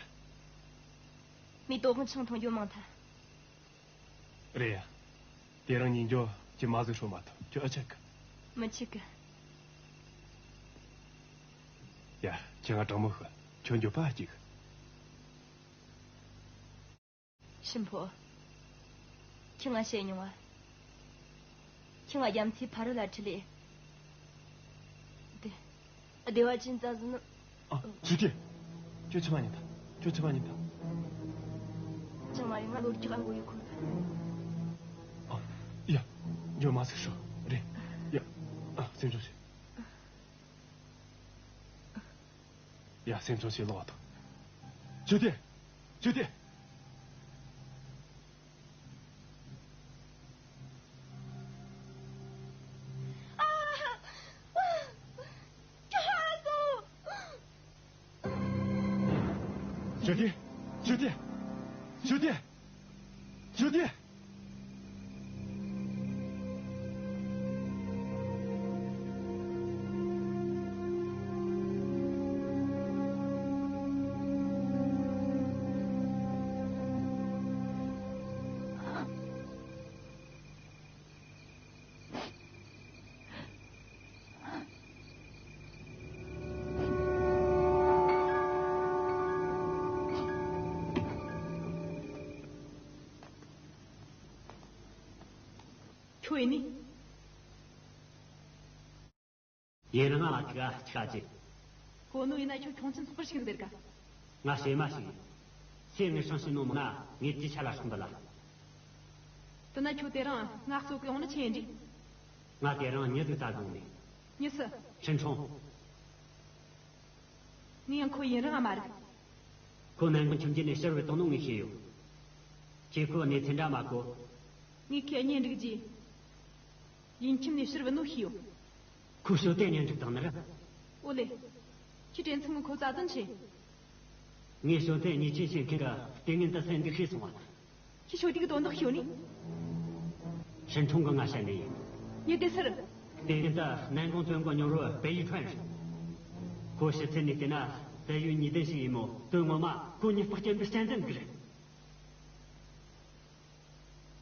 མི་ཏོ་གང་ཆང་འཐུང་རྒྱུ་མང་ཐལ། རེད་ཡ། དེ་རིང་ཉིན་འགྱོ་ཅི་མ་ཟིག་ཧྲོ་མ་ཐུབ་ཁྱོད་ཨ་ཆག་གི། མི་ཆིག་གི། ཡ། ཁྱི་ང་དྲང་མོ་ཤོད། ཁྱོད་འགྱོ་པ་ཨ་ཅིག། ཧྲིན་ཕོ། ཁྱི་ང་བཤད་མྱོང་བ། ཁྱི་ང་རྒྱ་མཚོའི་ཕ་རོལ་ལ་ཁྲིད་ལས། དེ། སྡེ་བ་ཅན་རྩ་ཟིན་ནི། ཨ། ཞོ་དེ། ཁྱོད་ཆི་མ་ཉན་ཐལ། ཁྱོད་ཆི་མ་ཉན་ཐལ། ཅང་མ་རེད། ང་ལོ་རྒྱག་འགོ་ཡོད་ཁོ། ཨ། ཡ། འགྱོ་མ་ཟིག་ཧྲོ། རེད། ཡ། ཨ། སེམས་ཆུང་བྱོས། ཡ། སེམས་ཆུང་བྱོས། ལོག་ཐོངས། ཞོ་དེ། ཞོ་དེ། ཞོ་དེ། ཞོ་དེ། ཞོ་དེ། ཞོ་དེ། ཁྱོད་ཡིན་ནི། ཡུན་རིང་ང་མ་ཐུག་ག་ཆི་ག་ཅི། གོ་ནོ་ཡིན་ན་ཁྱོད་ཁྱོང་ཆེན་ཚོགས་པར་ཞུགས་ཟེར་ག། ང་ཞེ་མ་ཞིག་ཡིན། སེ་ངེད་སྲང་ཞིག་ནོ་མོ་ན་ངེད་ཀྱི་ཆ་ལ་སོང་འདི་ལ། དེ་ན་ཁྱོད་དེ་རིང་ང་གཙོ་གི་ཡོང་ནི་ཆི་ཡིན་འདྲི། ང་དེ་རིང་མྱི་ཟིག་ད་བཟུང་ནས། མྱི་སུ། ཧྲིན་ཁྲོང་། ངས་ཡང་ཁོ་ཡུན་རིང་ང་མ་རིག་ཁོ་ནན་གུང་ཁྱིམ་རྒྱུད་ནས་ཕྱིར་བུད་བཏང་ནོ་ངས་ཤེས་ཡོད། ཁྱེད་ཁོ་གནས་ཚུལ་འདྲ་མ་གོ། ངས་ཁོའི་གཉེན་སྒྲིག་རྗེས། ཡིན་ཁྱིམ་ནས་ཕྱིར་བུད་ནོ་ཤེས་ཡོད། ཁོ་ཞོ་དེ་གཉེན་སྒྲིག་བཏང་ནི་རེད། ཨོ་ལེ། ཁྱེད་དྲན་ཚང་གི་ཁོ་རྩ་དོན་ཆེ། ངས་ཞོ་དེ་ཉེས་ཅན་བྱེད་མཁན་གི་ལྟས་ངན་དེ་སེམས་འདི་ཤེས་སོང་བ། ཁྱེད་ཞོ་དེ་གི་དོན་དག་ཤེས་ནི། ཧྲིན་ཁྲོང་གི་ང་བཤད་ནི་ཡིན། ཉེ་དེ་སར། ལྟས་ངན་དེ་ནན་གུང་བཙོན་གི་གཉོར་བུ་པེ་ཡུས་ཁྲོན་རེད། ཁོ་ཕྱི་ཚུལ་ནས་བལྟས་ན་དེ་ཡུལ་ཉེས་ལྡན་ཞིག་ཡིན་མོད་དོན་ངོ་མ་ཁོ་མྱི་ལྤགས་ཅན་གི་གཅན་གཟན་ཟིག་རེད།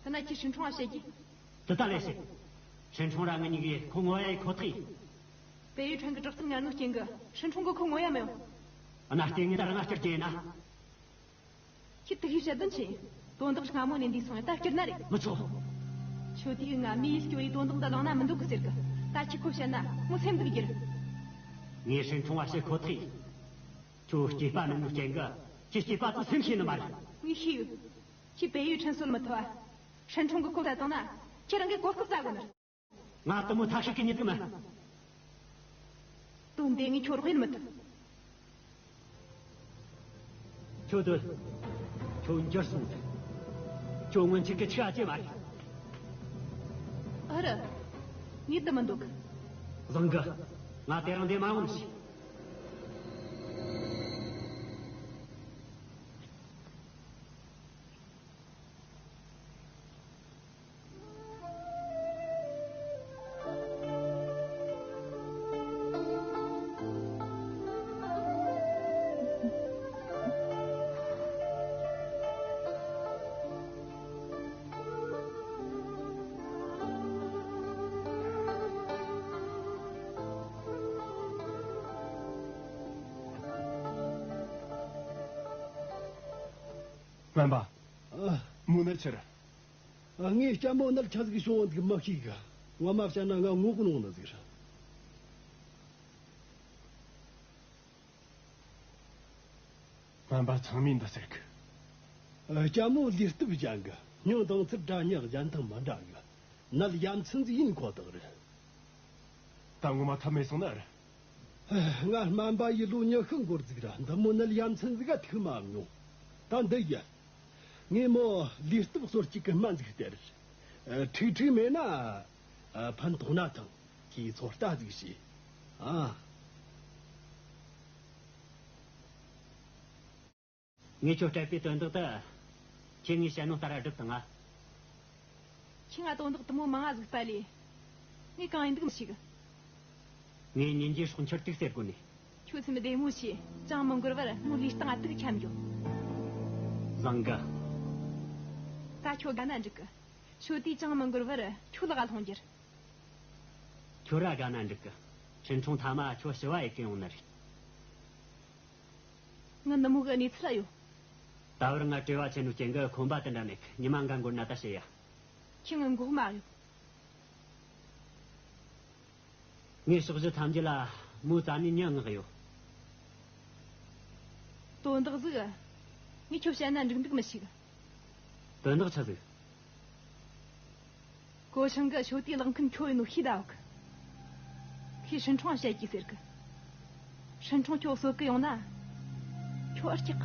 དེ་ན་ཁྱེད་ཧྲིན་ཁྲོང་ང་བཤད་རྒྱུ། དེ་ད་ལས་བཤད། ཧྲིན་ཁྲོང་ར་ང་གཉིས་ཀས་ཁོ་ངོ་ཡ་ཡེ་ཁོ་ཐག་ཡིན། པེ་ཡུས་ཁྲོན་གི་དྲག་རྩལ་ངར་ངོ་རྐྱེན་གི་ཧྲིན་ཁྲོང་གིས་ཁོ་ངོ་ཡ་མི་ཡོང་། ཨ་ན་ལྟས་ངན་ད་ར་ང་བསྐྱུར་རྒྱུ་ཡིན་ན། ཁྱེད་དེ་གི་བཤད་དོན་ཆི། དོན་དག་སྔ་མོ་ནས་འདས་སོང་ཡ་ད་བསྐྱུར་ན་རེད། མི་ཆོག་ཁྱོད་དེ་གི་ང་མི་ཡིས་སྐྱོ་ཡི་དོན་དག་འདི་གླེང་ན་མི་འདོད་གི་ཟེར་གི། ད་ཁྱེད་ཁོ་བཤད་ན་ངོ་སེམས་འདུག་རྒྱུ་རེད། ངས་ཧྲིན་ཁྲོང་བ་བཤད་ཁོ་ཐག་ཡིན། ཁྱོད་སྐྱེས་པ་མིན་ནོ་རྐྱེན་གི་ཁྱེད་སྐྱེས་པ་ཚོ་སེམས་ཤེས་ནི་མ་རེད། ངས་ཤེས་ཡོད། ཁྱེད་པེ་ཡུས་ཁྲོན་གསོད་མི་ཐུབ་བ། ཧྲིན་ཁྲོང་གིས་ཁོ་བསད་བཏང་ན་ཁྱེད་རང་གི་གོ་སྐབས་བཙལ་དགོས་ནི། ང་དེ་མོ་ཐ་ཤལ་གི་མྱི་ཟིག་མིན། དོན་དེ་ངས་ཁྱོད་རོགས་ཡེད་མི་ཐུབ། ཁྱོད་སྡོད། ཁྱོད་འགྱུར་སོང་ཟིག་ཁྱོད་སྔོན་ཆད་གི་ཆི་ག་ཅེ་མ་རེད། ཨ་ར། ངས་དེ་མི་འདོད་གི། བཟང་གི། ང་དེ་རིང་འདི་མ་འོངས་ཤིག་སྨན་པ། ཨ། མོ་ནད་ཆེ་རེད། ངས་ལྕམ་མོ་ནད་ཆི་ཟིག་བྱུང་འདུག་མི་ཤེས་གི། ངོ་མ་བཤད་ན་ང་ངོ་གནོང་ནི་ཟིག་རེད། སྨན་པ་ཚང་མས་འདི་ཟེར་གི། ལྕམ་མོ་ལུས་སྟོབས་ཅན་གི། སྙིང་དང་ཚིགས་འདྲ་ཉག་གཞན་དང་མི་འདྲ་གི། ནད་ཡ་མཚན་ཟིག་ཡིན་ཁོ་ཐག་རེད། ད་ངོ་མ་ཐབས་མེད་སོང་ནི་རེད། ང་སྨན་པ་ཡི་ལོ་ཉི་ཤུ་འགོར་ཟིག་ར་འདི་མོ་ནད་ཡ་མཚན་ཟིག་ག་ཐུག་མ་མྱོང་། ད་འདི་ཡིན། ངས་མོ་ལུས་སྟོབས་གསོ་སྐྱེད་གི་སྨན་ཟིག་སྟེར། ཁྲིག་ཁྲིག་མེད་ན་ཕན་ཐོགས་ན་ཐང་གིས་ཚོད་ལྟ་ཟིག་བྱོས། ཨ། ངས་ཁྱོད་སྤྲད་པའི་དོན་དག་དེ། ཁྱེད་ངས་བཤད་ནོ་ལྟར་སྒྲུབ་དང་ང་། ཁྱེད་ང་དོན་དག་དེ་མོ་མང་ང་ཟིག་སྤེལ་ལས། ངས་གང་ཡིན་འདུག་མི་ཤེས་གི། ངས་ཉིན་རྗེས་སྲོག་ཁྱེར་དུག་ཟེར་གོ་ནི། ཁྱོད་སེམས་བདེ་མོ་བྱོས། ཅང་མི་འགོར་བར་ངོ་ལུས་སྟེང་ང་དུག་འཁྱམ་ཡོད། བཟང་གི། ད་ཁྱོད་དགའ་ན་འགྲིག་གི། ཞོ་ཏི་ཅང་མི་འགོར་བར་ཁྱོད་ལག་ལྷུང་རྒྱུར། ཁྱོད་ར་དགའ་ན་འགྲིག་གི། ཁྲིན་ཁྲུང་ཐ་མ་ཁྱོད་ཞུ་བ་ཡེད་གི་ཡོང་ནི་རེད། ངི་ནུ་མོ་གི་གནས་ཚུལ་ཡོད། ད་བར་ང་བྲེལ་བ་ཆེ་ནོ་རྐྱེན་གི་ཁོམ་པ་དེ་འདྲ་མེད་གི། ཉི་མ་འགའ་འགོར་ན་ད་བཤད་ཡ། ཁྱོད་ངི་མགོ་མ་གཡོག། ངས་ཕྱོགས་བཞི་ཐམས་ཅད་ལ་མོའི་རྩ་ནས་མྱི་མངགས་ཡོད། དོན་དག་ཟིག་ངས་ཁྱོད་བཤད་ན་འགྲིག་འདུག་མི་ཤེས། དོན་དག་ཆི་ཟིག། གོ་ཆང་གི་ཞོ་ཏི་ལག་མཁན་ཁྱོད་ཡིན་ནོ་ཤེས་ད་བ་གི། ཁོས་ཧྲིན་ཁྲུང་བཤད་ཀྱིས་ཟེར་གི། ཧྲིན་ཁྲུང་ཁྱོད་གསོད་གི་ཡོང་ན། ཁྱོད་ཨར་སྐྱག།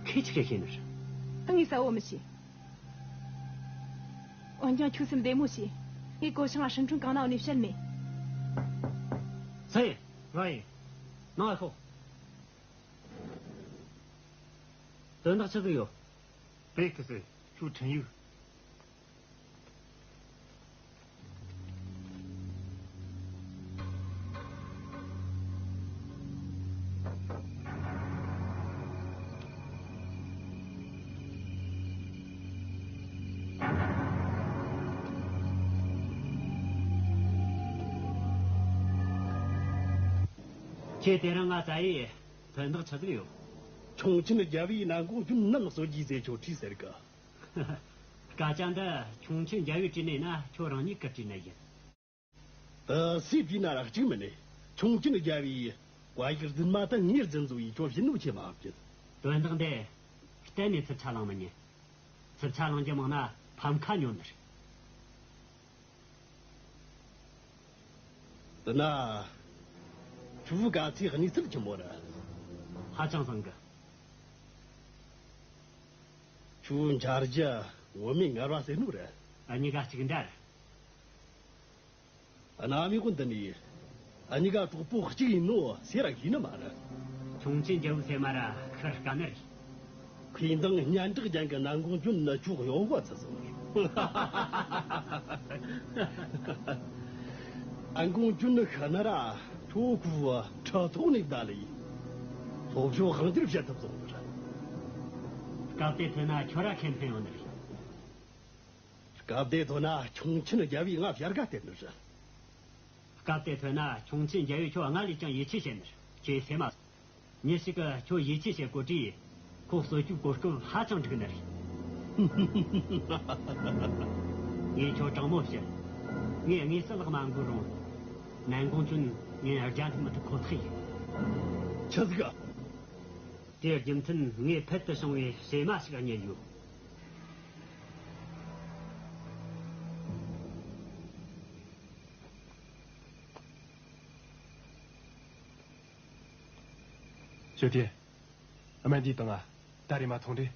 ཁོས་ཆི་ཟིག་ཤེས་ནི་རེད། ངས་གསལ་བོ་མི་ཤེས། འོན་ཀྱང་ཁྱོད་སེམས་བདེ་མོ་བྱོས། ངས་གོ་ཆང་ང་ཧྲིན་ཁྲུང་གང་ན་ཡོད་ནི་བཤད་མེད། སུ་ཡིན། ང་ཡིན། ནང་ང་ཤོག། དོན་དག་ཆི་ཟིག་ཡོད། པེ་ཁི་སི། ཁྱོད་ཁྲིན་ཡུག། ཁྱེད་དེ་རིང་ང་ཙ་ཡི་དོན་དག་ཆི་ཟིག་ཡོད། ཁྱུང་ཆེན་རྒྱལ་བོས་ནན་གུང་ཅུན་ནམ་གསོད་རྒྱུ་ཟེར་ཁྱོད་ཁྲིས་ཟེར་གི། སྐད་ཆ་འདི་ཁྱུང་ཆེན་རྒྱལ་བོས་དྲིས་ནས་ན་ཁྱོད་རང་ཉིད་གིས་དྲིས་ནི་ཡིན། དེ་སུས་བྲིས་ན་ར་གཅིག་མིན་ནས། ཁྱུང་ཆེན་རྒྱལ་བོས་བཀའ་ཡིག་རྫུན་མ་དེ་ངས་རྫུན་བཟོ་ཡིས་ཁྱོད་བྱིན་ནོ་ཆེ་མ་བགྱིད། དོན་དག་འདི་གཏན་ནས་ཚུར་ཆ་ལངས་མི་ཉན། ཚུར་ཆ་ལངས་རྒྱུ་མང་ན་ཕམ་ཁ་ཉོ་ནི་རེད། དེ་ན། ཁྱོའི་ག་ཚོད་གནས་ཚུལ་ཆི་མོ་རེད། ཧ་ཅང་བཟང་གི། ཁྱོའི་འཆར་གཞི་བོད་མིའི་ངལ་བ་སེལ་ནོ་རེད། ཨ་གཉིས་ཀ་གཅིག་འདྲ་རེད། གནའ་མི་ཀུན་འདི་ནས་གཉིས་ཀ་གྲོགས་པོ་གཅིག་ཡིན་ནོ་སུས་ར་ཤེས་ནི་མ་རེད། ཁྱུང་ཆེན་རྒྱལ་བོའི་སེམས་མ་ར་ཤི་དཀའ་ནི་རེད། ཁོས་འདང་སྙན་གྲགས་ཅན་གྱི་ནན་གུང་ཅུན་ནི་ཁྱོད་གཡོ་བ་ཚུད་སོང་། ནན་གུང་ཅུན་ནི་ཤི་ན་ར་ཁྱོད་ཁོའི་ཁྲི་ཐོག་ནས་བདའ་ལས། ལྷོ་ཕྱོགས་དབང་སྒྱུར་བྱེད་ཐུབ་སོང་ནི་རེད། སྐབས་དེ་ཐོན་ན་ཁྱོད་ར་ཁེ་ཕན་ཡོང་ནི་རེད། སྐབས་དེ་ཐོན་ན་ཁྱུང་ཆེན་རྒྱལ་བོས་ང་བྱ་དགའ་སྟེར་ནི་རེད། སྐབས་དེ་ཐོན་ན་ཁྱུང་ཆེན་རྒྱལ་བོས་ཁྱོད་སྔར་ལས་ཀྱང་ཡིད་ཆེས་བྱེད་ནི་རེད། ཁྱོས་སེམས་མ། མྱི་ཞིག་གིས་ཁྱོད་ཡིད་ཆེས་བྱེད་གོ་དུས། ཁོ་གསོད་རྒྱུའི་གོ་སྐབས་ཧ་ཅང་འགྲིག་ནི་རེད། ངས་ཁྱོད་དྲང་མོ་བཤད། ངས་དངོས་སུ་ལག་མ་འགུལ་རུང་། ནན་གུང་ཅུན་ངས་རྒྱལ་ལ་མི་ཐུབ་ཁོ་ཐག་ཡིན། ཆི་ཟིག་ག། དེའི་རྒྱུ་མཚན་ངས་ཕུལ་དུ་བྱུང་བའི་བྱེ་མ་ཞིག་རྙེད་ཡོད། ཞོ་ཏི། སྨན་འདི་བཏང་ང་། ད་རེམ་མ་འཐུང་དྲ།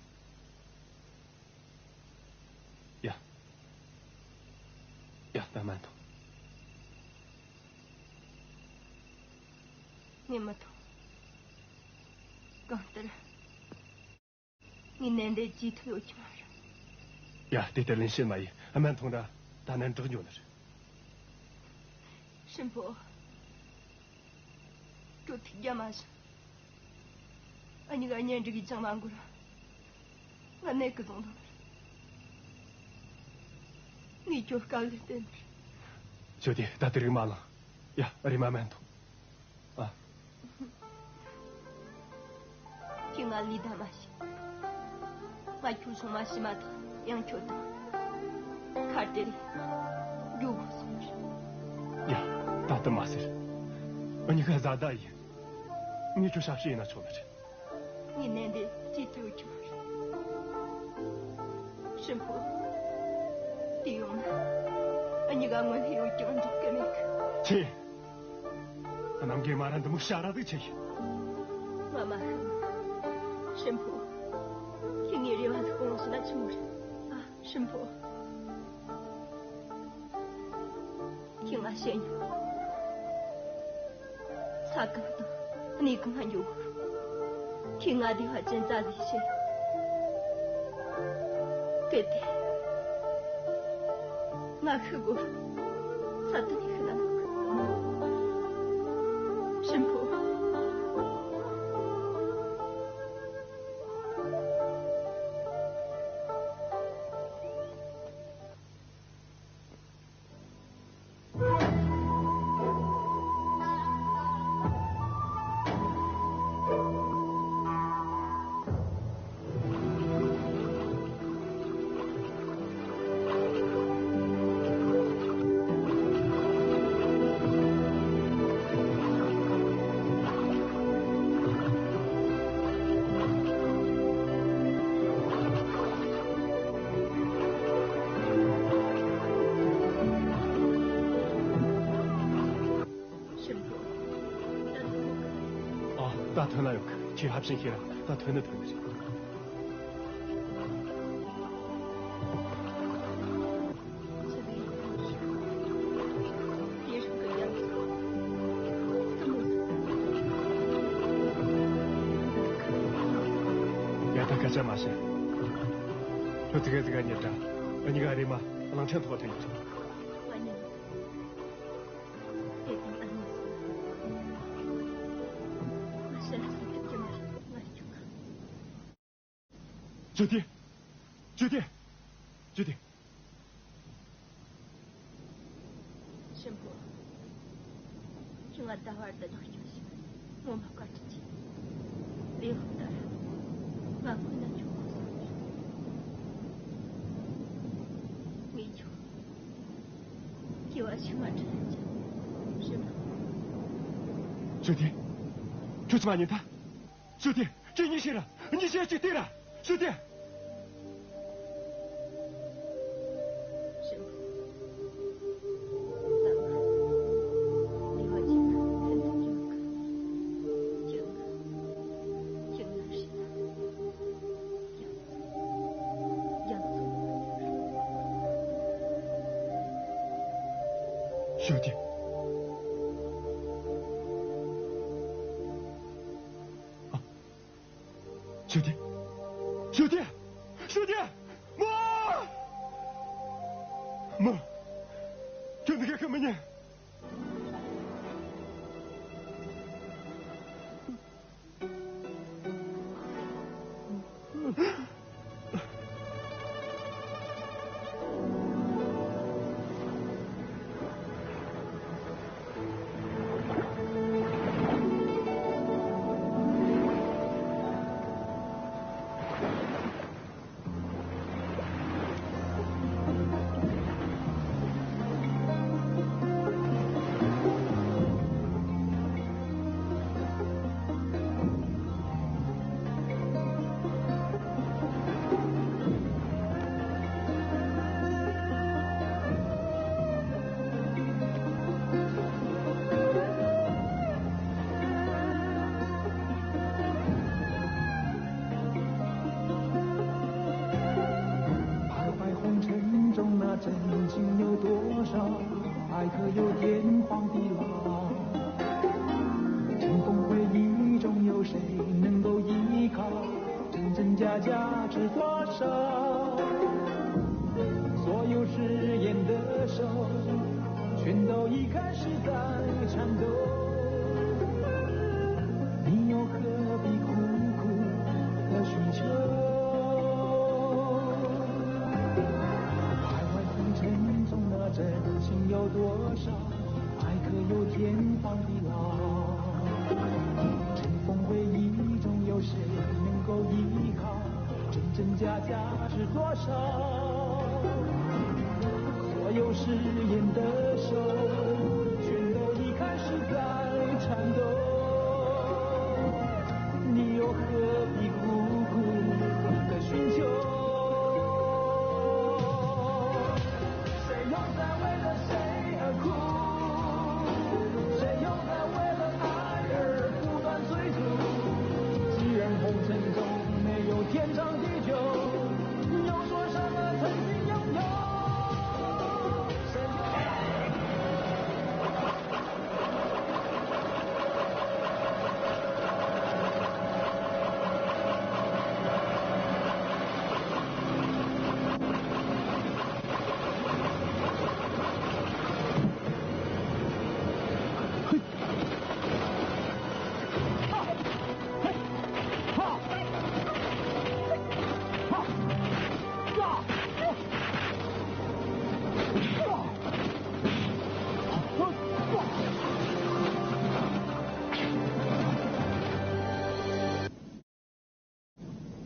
ཡ། ཡ། ད་སྨན་འཐུང་། ངས་མི་འཐུང་། གང་ལྟར། ངས་ནན་ཏན་བྱེད་ཐུབ་ཡོད་ཀྱི་མ་རེད། ཡ། དེ་ལྟར་ལན་བཤད་མ་ཡིན། སྨན་འཐུང་དྲ། ད་ནན་དྲག་འགྱོ་ནི་རེད། ཧྲིན་ཕོ། ཁྱོད་ཐུགས་རྒྱལ་མ་བཞེངས། འུ་གཉིས་ཀ་གཉེན་སྒྲིག་གི་ཅང་མ་འགོར། ང་ནད་ཀི་བཟུང་དང་ནི་རེད། ངས་ཁྱོད་དཀའ་ལས་སྟེར་ནི་རེད། ཞོ་ཏི། ད་དེ་རིག་མ་ལངས། ཡ། རེམ་མ་སྨན་འཐུང་། ཨ། ཁྱོས་ང་ལུས་ད་མ་བྱེད། ང་ཁྱོད་སོང་མ་ཤི་མ་ཐག་ཡང་ཁྱོད་དང་ཁ་བྲལ་ལས་འགྱོ་དགོས་སོང་ནི་རེད། ཡ། ད་དེ་མ་ཟེར། འུ་གཉིས་ཀ་བཟའ་ཟླ་ཡིན། ངས་ཁྱོད་ཞབས་ཕྱི་ཡེད་ན་ཆོག་ནི་རེད། ངས་ནན་ཏན་བྱེད་ཐུབ་ཡོད་ཀྱི་མ་རེད། ཧྲིན་ཕོ། དེ་ཡོང་ན་འུ་གཉིས་ཀ་དངོས་ལས་ཡོད་ཀྱང་འགྲིག་གི་མེད་གི། ཁྱེད། གནམ་གི་མ་ར་འདི་མོ་ཞ་ར་ཟིག་ཆེ་ཡིན། ང་མ་ཤི་ན། ཧྲིན་ཕོ། ཁྱེད་ངའི་རེ་བ་ཟིག་སྐོང་ཟིན་ན་ཆི་མོ་རེད། ཨ། ཧྲིན་ཕོ། ཁྱེད་ང་བཤད་ཉོན། ས་གང་དང་གནས་གང་ང་འགྱོ་དགོས་རུང་། ཁྱེད་ང་བདེ་བ་ཅན་རྩ་ཟིག་བྱེད། གལ་ཏེ་ང་ཤི་དགོས་རུང་ས་དེ་ནས་ཤི་ན་འདོད་གི། ད་ཐོན་ན་ཡོད་གི། ཁྱོས་ཧ་བྱིན་ཤེས་ར། ད་ཐོན་ནི་ཐོན་ནི་རེད། ཡ། ད་སྐད་ཆ་མ་བཤད། ཁྱོད་ཙི་གེ་ཙི་གེ་གཉིད་དྲ། ཨུ་གཉིས་ཀ་རེམ་མ་གླིང་ཕྲན་ཐོག་ཐོན་ཡོང་། ཇོ་ཐེ། ཇོ་ཐེ། ཇོ་ཐེ། ཤིན་ཕོ། ཁྱོས་ང་ད་བར་དུ་བདག་སྐྱོང་བྱས། ངོ་མ་བཀའ་དྲིན་ཆེ། ལས་དབང་ལྟར་ང་ཁོ་ན་ཆོག་གོ་སོང་། ངས་ཁྱོད་སྐྱེ་བ་ཕྱི་མ་འདྲི་ལ་ཅི། ཤིན་ཕོ། ཇོ་ཐེ། ཁྱོད་ཚོ་མ་ཉན་ཐལ། ཇོ་ཐེ། ཁྱོད་གཉིད་ཤེས་ར། གཉིད་ཤེས། ཅིག་ལྟོས་ར། ཇོ་ཐེ། ཇོ་ཐེ། ཨ། ཇོ་ཐེ། ཇོ་ཐེ། ཇོ་ཐེ། མོ། མོ། ཁྱོད་འདི་ག་གི་མི་ཉན།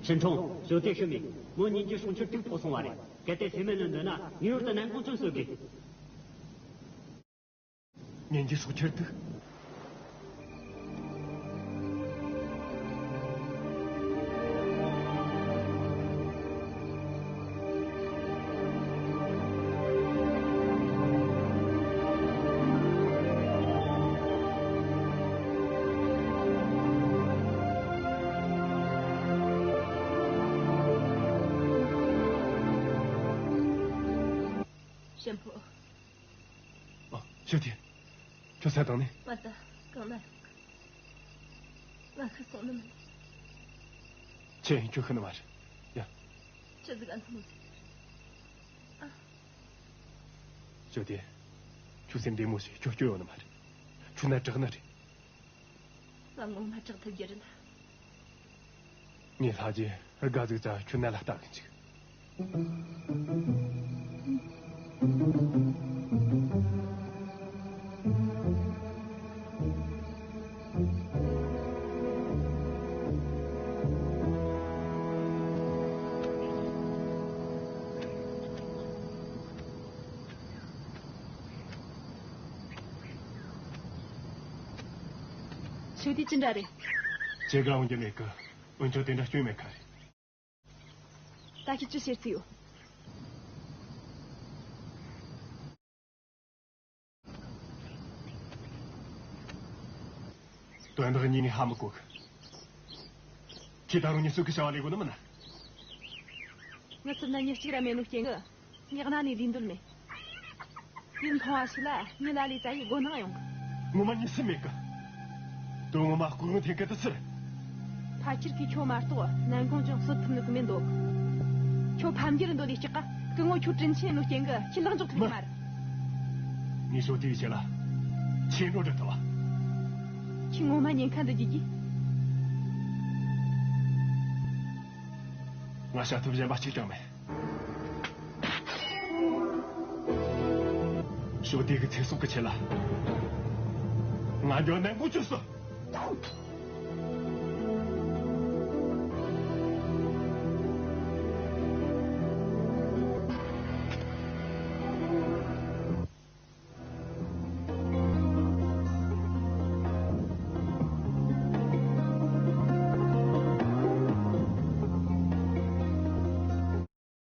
ཞིན་ཁྲོང་། ཞོ་ཏེ་ཤི་མི་མོ་ཉིན་གྱི་སྲོག་ཆགས་དྲུག་ཕོག་སོང་བ་རེད། གལ་ཏེ་སེམས་མེད་ལ་འདོད་ན་ངེས་པར་དུ་ནན་གོང་ཚོད་གསོད་དགོས། ཉིན་གྱི་སྲོག་ཆགས་དྲུག་ཅན་པོ། ཨ། ཞོ་ཏི། ཁྱོད་ས་དང་ནི། ང་ད་གང་ན་ཡོང་གི། ང་ཤི་སོང་ནི་མིན། ཁྱེད་ཡིན་ཁྱོད་ཤི་ནི་མ་རེད་ཡ། ཁྱོད་ཟིག་ཨ་མཐོང་ཟིག། ཨ། ཞོ་ཏི། ཁྱོད་སེམས་བདེ་མོ་བྱོས། ཁྱོད་སྐྱོ་ཡོང་ནི་མ་རེད། ཁྱོད་ན་དྲག་ནི་རེད། ང་ངོ་མ་དྲག་ཐུབ་རྒྱུ་རེད་ན། ངས་ལྷ་རྗེ་དགའ་ཟིག་ཙ་ཁྱོད་ན་ལ་ལྟ་གི་འཇུག། ཞོ་ཏི་ཅི་འདྲ་རེད། ཇེ་དགའ་འོང་རྒྱུ་མེད་གི། འོན་ཀྱང་དེ་འདྲ་སྐྱོན་མེད་ཁ་རེད། ད་ཁྱེད་ཅི་བྱེད་རྩིས་ཡོད། དོན་དག་གཉིས་ནས་ཧ་མི་གོ་གི། ཁྱེད་ད་རུང་མྱི་སུ་གི་བྱ་བ་ལས་གོ་ནི་མིན་ན། ངི་སེམས་ན་མྱི་གཅིག་ར་མེད་ནོ་རྐྱེན་གི། ངས་གནའ་ནས་ལུས་འདོད་མེད། དུས་མཐོང་བ་ཞིག་ལ་མྱི་ལ་ལས་ཙ་ཡི་སྒོ་ནང་ཡོང་གི། ངོ་མ་མྱི་སེམས་མེད་གི། དོན་ངོ་མ་ལྐུགས་ངན་འཐེན་གི་དུ་ཚུར། ཕལ་ཆེར་གིས་ཁྱོད་མ་གཏོགས་ནན་གོང་ཅང་གསོད་ཐུབ་ནི་གི་མིན་འདུག། ཁྱོད་ཕམ་རྒྱུར་འདོད་ལས་སྐྲག་ག། སྐུ་ངོ་ཁྱོད་དྲིན་ཆེན་ནོ་རྐྱེན་གི་ཁྱེད་ལག་འཇོག་ཐུབ་ཀྱི་མ་རེད། ངས་ཞོ་ཏི་ཡི་ཆེད་ལ་ཆེ་འགྲོ་འདྲ་ཐུབ་བ། ཁྱེད་ངོ་མ་ཉེན་ཁ་འདི་རྒྱུ་གི། ང་བྱ་ཐབས་གཞན་པ་གཅིག་ཀྱང་མེད། ཞོ་ཏི་གི་ཚེ་སྲོག་གི་ཆེད་ལ་ང་འགྱོ་ནན་གོང་ཅང་གསོད།